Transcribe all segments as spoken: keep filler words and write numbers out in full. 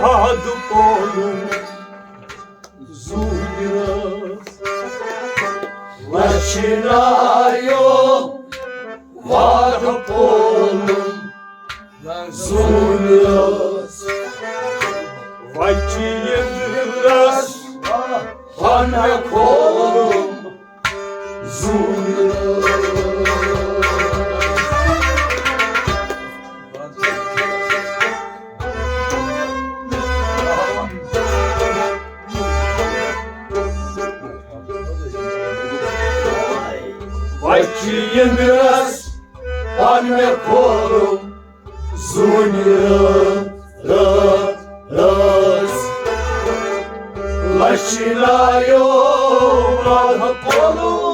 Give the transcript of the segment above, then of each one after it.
وعدٕ پولُم زوٗنہِ رٲژ۔ لَچھِ نایو وعدٕ پولُم زوٗنہِ رٲژ۔ وَچہِ یِنٛدرَس پَنہٕ کھولُم زوٗنہِ رٲژ۔ وَچہِ یِنٛدرَس پَنہٕ کھولُم زوٗنہِ رٲژ۔ لَچھِ نایو وعدٕ پولُم۔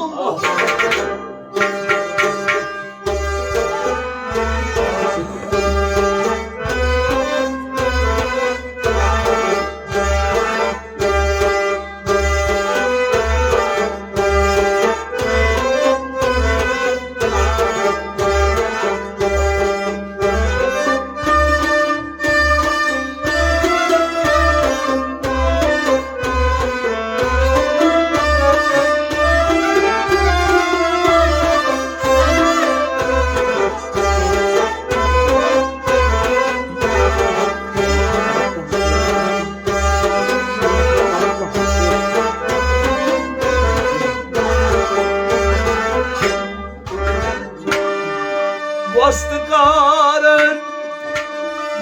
وۄستہٕ کارن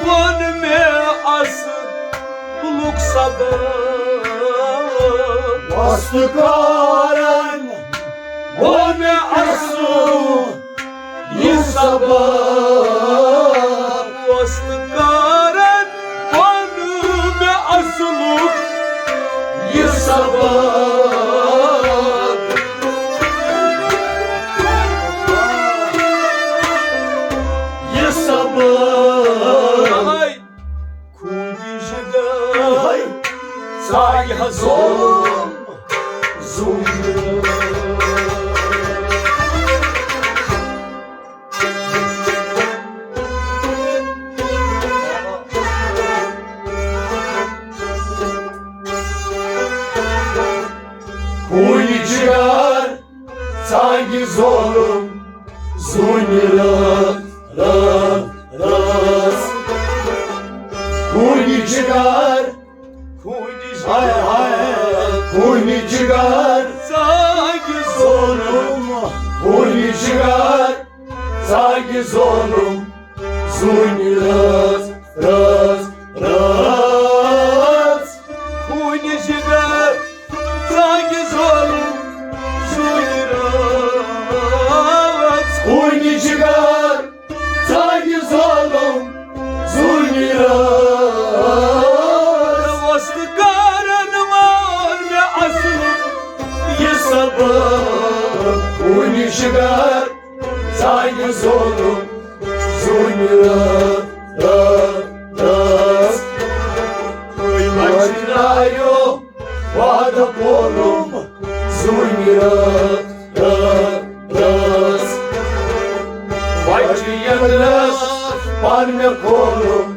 ووٚن مےٚ اصلُک سبب۔ وۄستہٕ کارن ووٚن مےٚ اصلُک یہِ سبب۔ وۄستہٕ کارن ووٚن مےٚ اصلُک یہِ سبب۔ یہِ سبب۔ خوٗنی جگر ژاگہِ ہا ظلم زوٗنہِ۔ خوٗنی جگر ژاگہِ ظلم زوٗنہِ رٲژ، رٲژ، رٲژ۔ خوٗنی جگر، خوٗنی ہاے ہاے، خوٗنی جگر ژاگہِ ظلم، خوٗنی جگر ژاگہِ ظلم زوٗنہِ رٲژ، رٲژ، رٲژ۔ خوٗنہِ جگر ژاگہِ ظلم زوٗنہِ رٲژ۔ خوٗنہِ جگر ژاگہِ ظلم زوٗنہِ رٲژ۔ وۄستہٕ کارن ووٚن مےٚ اصلُک یہِ سبب۔ خوٗنہِ جگر ژاگہِ ظلم زوٗنہِ رٲژ، رٲژ، رٲژ۔ لَچھِ نایو وعدٕ پولُم زوٗنہِ رٲژ، رٲژ، رٲژ۔ وَچہِ یَترَس پَنہٕ کھولُم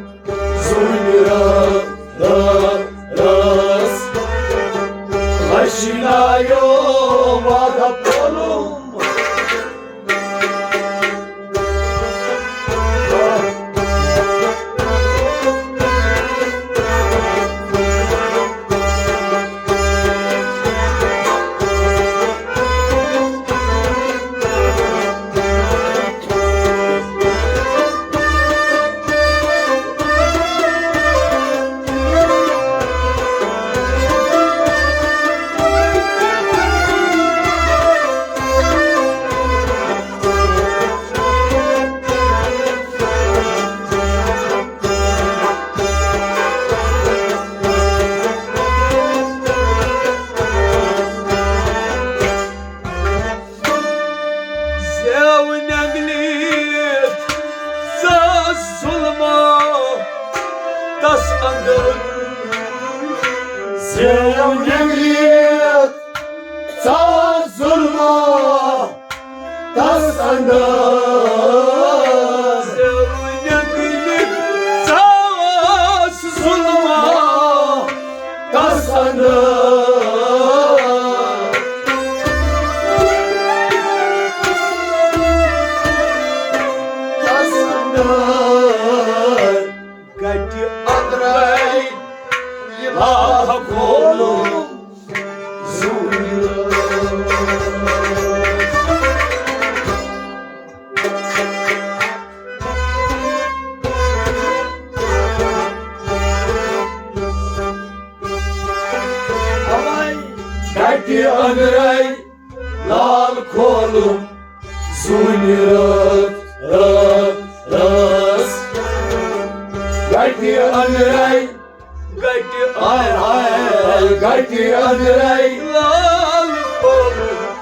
زوٗنہِ رٲژ، رٲژ، رٲژ۔ لَچھِ نایو وعدٕ پولُم۔ زیو نگلیت ژاس ظلمہ تس اندر۔ زیو نگلیت ژاس ظلمہ تس اندر۔ زیو نگلیت ژاس ظلمہ گٹہِ اندرے لاکھ کھولُم زوٗنہِ رٲژ۔ گٹہِ اندرے لال کھولُم زوٗنہِ رٲژ، رٲژ، رٲژ۔ گٹہِ اندرے، گٹہِ، ہاے، ہاے، گٹہِ اندرے لال کھولُم۔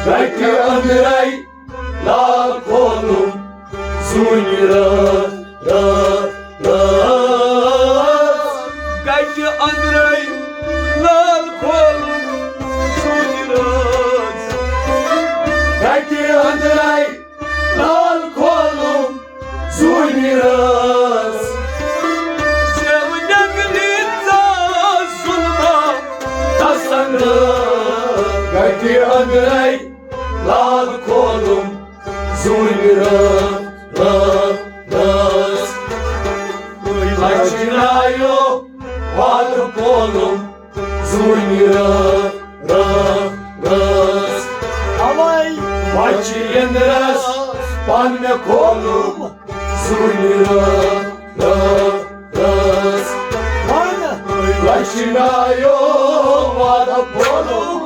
گٹہِ اندرے لال کھولُم زوٗنہِ رٲژ، رٲژ، رٲژ۔ گٹہِ اندرے لال کھولُم زوٗنہِ رٲژ۔ گٹہِ اندرے لال کھولُم زوٗنہِ رٲژ۔ زیو نٮ۪برِ ژاس ظُلمہٕ تسن رٲژ۔ گٹہِ اندرے لال کھولُم زوٗنہِ رٲژ، رٲژ، رٲژ۔ لچھِ نایو وعدٕ کھولُم زوٗنہِ رٲژ، رٲژ، رٲژ۔ اوے۔ وچہِ یندرس پن مےٚ کھولُم زوٗنہِ رٲژ، رٲژ، رٲژ۔ وَن۔ لچھِ نایو وعدٕ کھولُم۔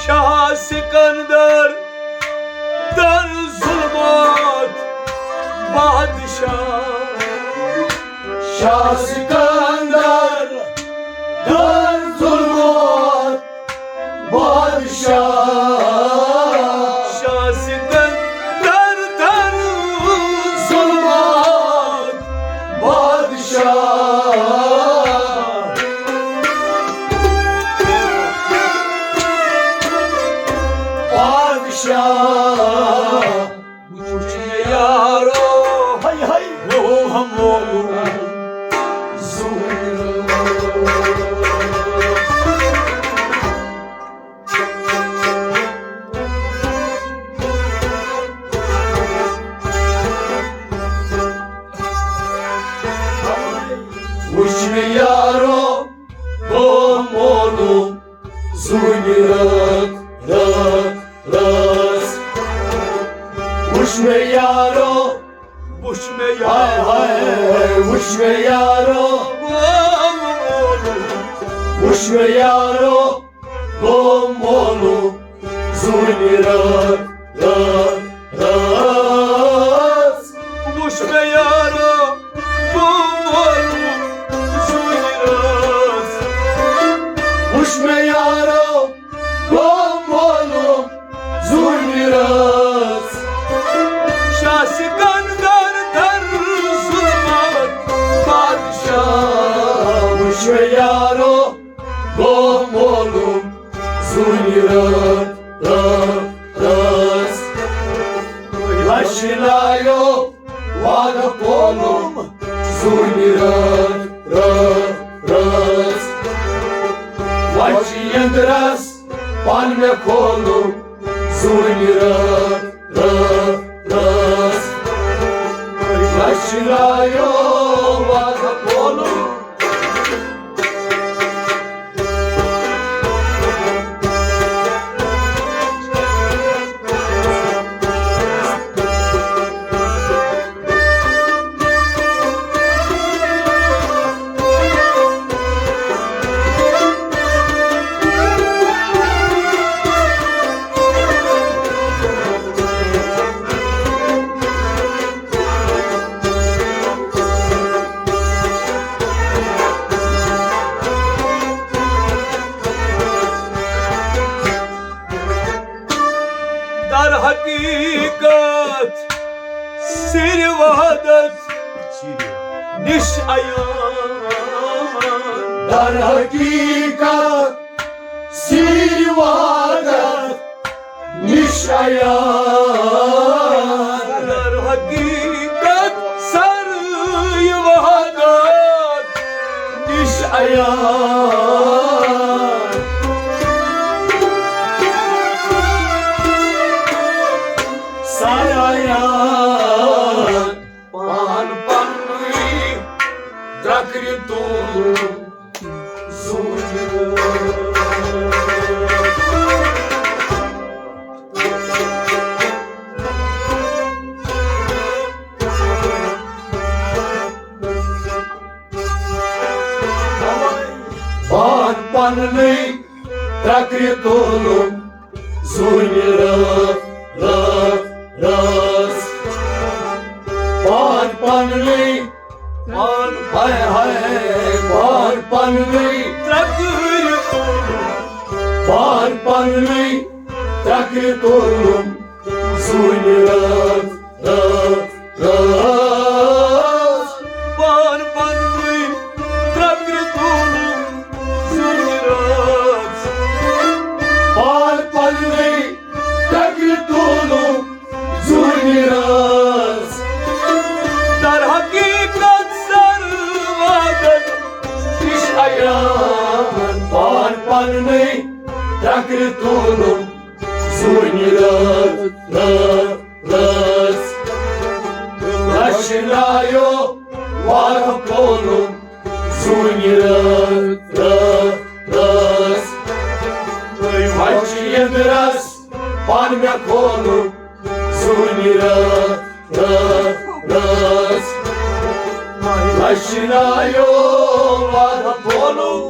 شاہ سکندر در ظلمات بادشاہ۔ شاہ سکندر در ظلمات بادشاہ۔ شاہ سکندر در ظلمات بادشاہ۔ بادشاہ۔ وُچھ مےٚ یارو، ہاے ہاے، گوٚو ہم مولوٗم زوٗنہِ رٲژ۔ وُچھ مےٚ یارو، گوٚو ہم مولوٗم زوٗنہِ رٲژ، رٲژ، رٲژ۔ وُچھ مےٚ یارو، وُچھ مےٚ ہاے یارو۔ ہاے، وُچھ مےٚ یارو۔ وُچھ مےٚ یارو، گوٚو مولوٗم زوٗنہِ رٲژ، رٲژ، رٲژ۔ وُچھ مےٚ یارو، گوٚو مولوٗم زوٗنہِ رٲژ۔ وُچھ مےٚ یارو، گوٚو مولوٗم زوٗنہِ رٲژ۔ شاہ سکندر در ظلمات بادشاہ۔ وُچھ مےٚ یارو، گوٚو مولوٗم زوٗنہِ رٲژ، رٲژ، رٲژ۔ لچھِ نایو وعدٕ کھولُم زوٗنہِ رٲژ، رٲژ، رٲژ۔ وچہِ یندرس پن مےٚ کھولُم زوٗنہِ رٲژ، رٲژ، رٲژ۔ لچھِ نایو وعدٕ کھولُم۔ نِش عیان۔ در حقیقت سیر وحدت نِش عیان۔ در حقیقت سر وحدت نِش عیان۔ سر عیان۔ پان پنٕنُے ترٛکرِ تُل زوٗنہِ۔ پان پنٕنُے ترٛکرِ تُلُن زوٗنہِ رٲژ، رٲژ، رٲژ۔ پان پنٕنُے، پان ہاے ہاے، پان پنٕنُے ترٛکرِ تُلُن۔ پان پنٕنُے ترٛکرِ تُلُن زوٗنہِ رٲژ، رٲژ، رٲژ۔ پان پنٕنُے ترٛکرِ تُلُن زوٗنہِ رٲژ۔ پان پنٕنُے ترٛکرِ تُلُن زوٗنہِ رٲژ۔ در حقیقت سر وحدت نِش عیان۔ پان پنٕنُے ترٛکرِ تُلُن زوٗنہِ رٲژ، رٲژ، رٲژ۔ لَچھِ نایو وعدٕ پولُن زوٗنہِ رٲژ، رٲژ، رٲژ۔ وۄنۍ چھِ یَندرَس پَن مےٚ کھولُن زوٗنہِ رٲژ، رٲژ، رٲژ۔ لَچھِ نایو وعدٕ پولُن۔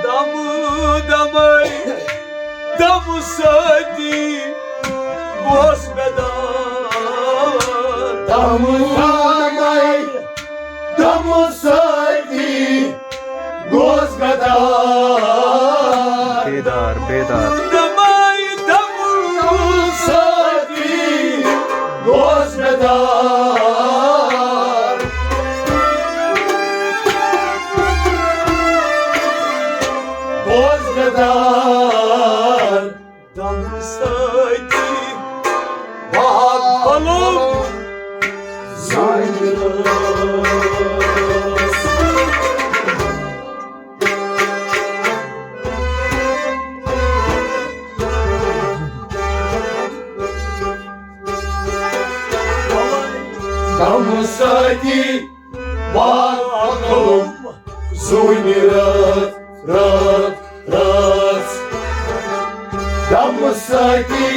دمہٕ دمے دمہٕ سۭتی گوس بیدار۔ دمہٕ دمے دمہٕ سۭتی گوس بیدار۔ بیدار، بیدار۔ دمے دمہٕ سۭتی گوس بیدار۔ گوس بیدار۔ دمہٕ سۭتی واگ پھۄلُم زوٗنہِ رٲژ۔ دمہٕ سۭتی واگ پھۄلُم زوٗنہِ رٲژ، رٲژ، رٲژ۔ دمہٕ سۭتی،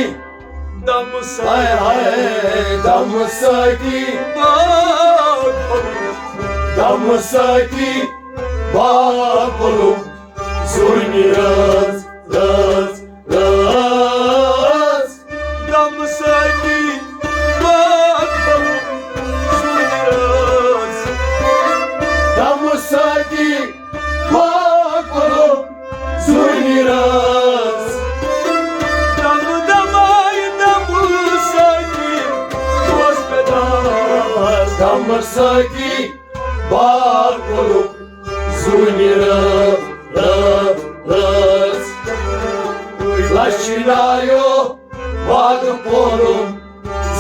دمہٕ سۭتی، ہاے ہاے، دمہٕ سۭتی واگ پھۄلُم۔ دمہٕ سۭتی واگ پھۄلُم زوٗنہِ رٲژ، رٲژ، رٲژ۔ دمہٕ سۭتی واگ پھۄلُم زوٗنہِ رٲژ۔ دمہٕ سۭتی واگ پھۄلُم زوٗنہِ رٲژ۔ دمہٕ دمے دمہٕ سۭتی گوس بیدار۔ دمہٕ سۭتی واگ پھۄلُم زوٗنہِ رٲژ، رٲژ، رٲژ۔ لَچھِ نایو واگ پھۄلُم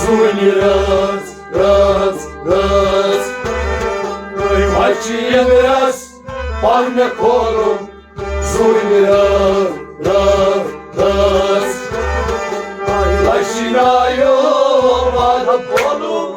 زوٗنہِ رٲژ، رٲژ، رٲژ۔ وۄنۍ چھِ یَندرَس پَن مےٚ کھولُم زوٗنہِ رٲژ، رٲژ، رٲژ۔ لَچھِ نایو واگ پھۄلُم۔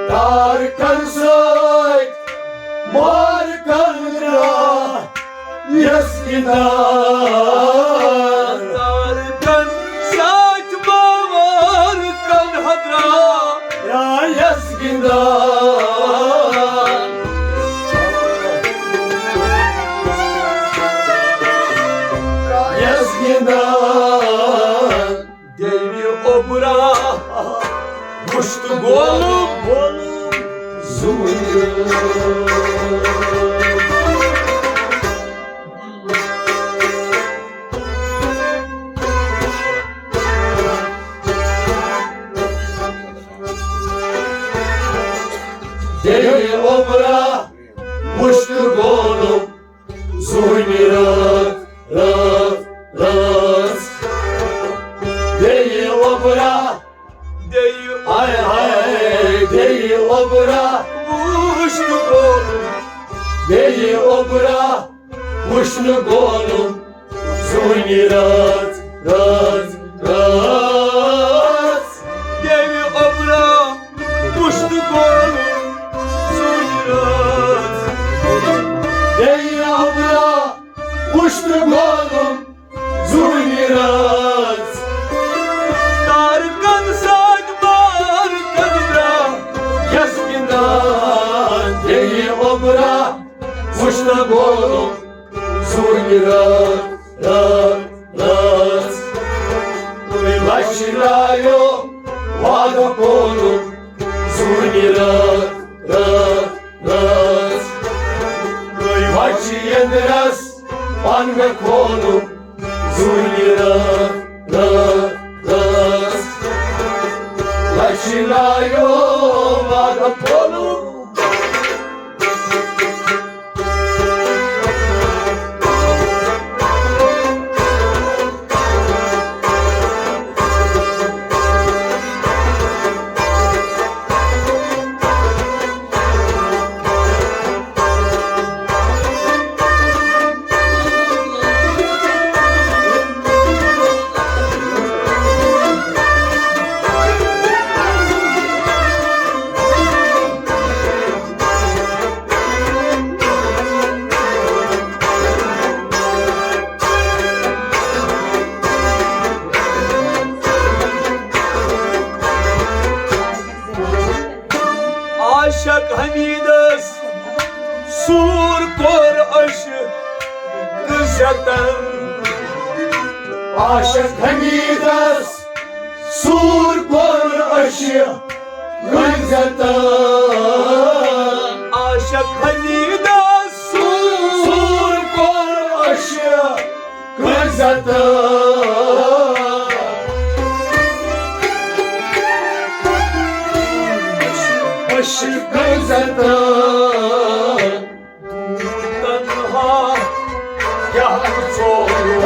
تارکن سۭتۍ مارکن درٛاے یس گِنٛدان۔ تارکن سۭتۍ مارکن درٛاے یس گِنٛدان۔ یس گِنٛدان۔ دیوِ اوبرا وُچھ تہٕ گولُم زوٗنہِ۔ دیوِ اوبرا وُچھ تہٕ گولُم زوٗنہِ رٲژ، رٲژ، رٲژ۔ بیٚیہِ اوبرا، بیٚیہِ ہاے ہاے، بیٚیہِ اوبرا وُچھ نہٕ گولُم۔ بیٚیہِ اوبرا وُچھ نہٕ گولُم زوٗنہِ رٲژ، رٲژ، رٲژ۔ بیٚیہِ اوبرا وُچھ نہٕ گولُم زوٗنہِ رٲژ۔ بیٚیہِ اوبرا وُچھ نہٕ گولُم زوٗنہِ رٲژ۔ تارکن سۭتۍ مارکن درٛاے یس گِنٛدان۔ بیٚیہِ اوبرا وُچھ نہٕ گولُم زوٗنہِ رٲژ، رٲژ، رٲژ۔ تُہۍ لَچھِ لایو وعدٕ پوٚرُم زوٗنہِ رٲژ، رٲژ، رٲژ۔ تُہۍ وَچھِ ییٚنٛدرَس پَن مےٚ کھولُم زوٗنہِ رٲژ، رٲژ، رٲژ۔ لَچھِ لایو وعدٕ پوٚرُم۔ عاشق حمیدس سوٗر کوٚر عشق ستم۔ عاشق حمیدس سوٗر کوٚر عشق عزت۔ عاشق حمیدس سوٗر کوٚر عشق عزت۔ عشق عزت۔ تنہا کیٛاہ ژوٚل؟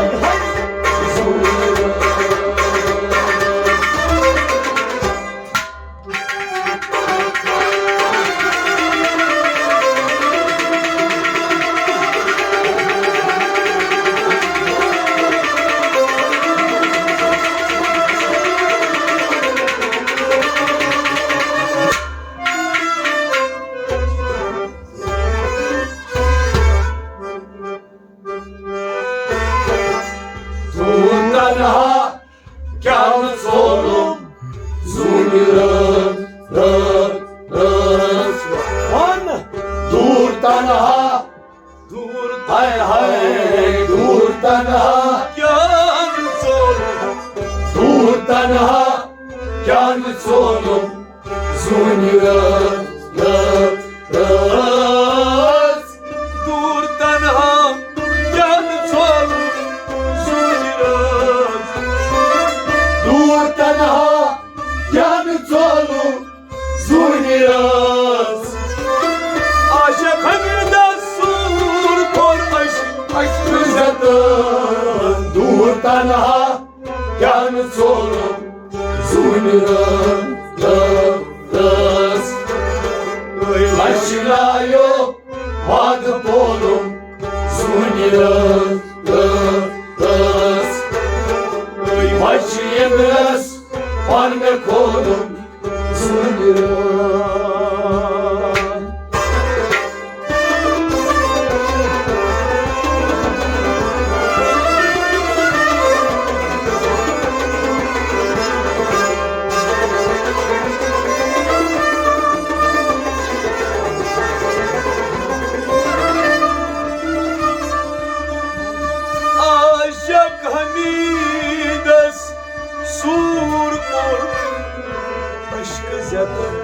دوٗر تنہا کیٛاہ نہٕ ژولُم زوٗنہِ رٲژ، رٲژ، رٲژ۔ وَن۔ دوٗر تنہا، دوٗر ہاے ہاے، دوٗر تنہا کیٛاہ نہٕ ژولُم۔ دوٗر تنہا کیٛاہ نہٕ ژولُم زوٗنہِ رٲژ، رٲژ، رٲژ۔ دوٗر تنہا کیٛاہ نہٕ ژولُم زوٗنہِ رٲژ۔ دوٗر تنہا کیٛاہ نہٕ ژولُم زوٗنہِ رٲژ۔ عاشق حمیدس سوٗر کوٚر عشق، عشق زیتن۔ دوٗر تنہا کیٛاہ نہٕ ژولُم زوٗنہِ رٲژ، رٲژ، رٲژ۔ لَچھِ لایو وعدٕ پولُم زوٗنہِ رٲژ، رٲژ، رٲژ۔ وَچھِ ییٚمہِ رَس پَن مےٚ کھولُم عاشق حمیدس سوٗر کوٚر عشقہٕ زیتن۔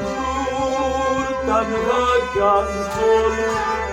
دوٗر تنہا کیٛاہ ژوٚل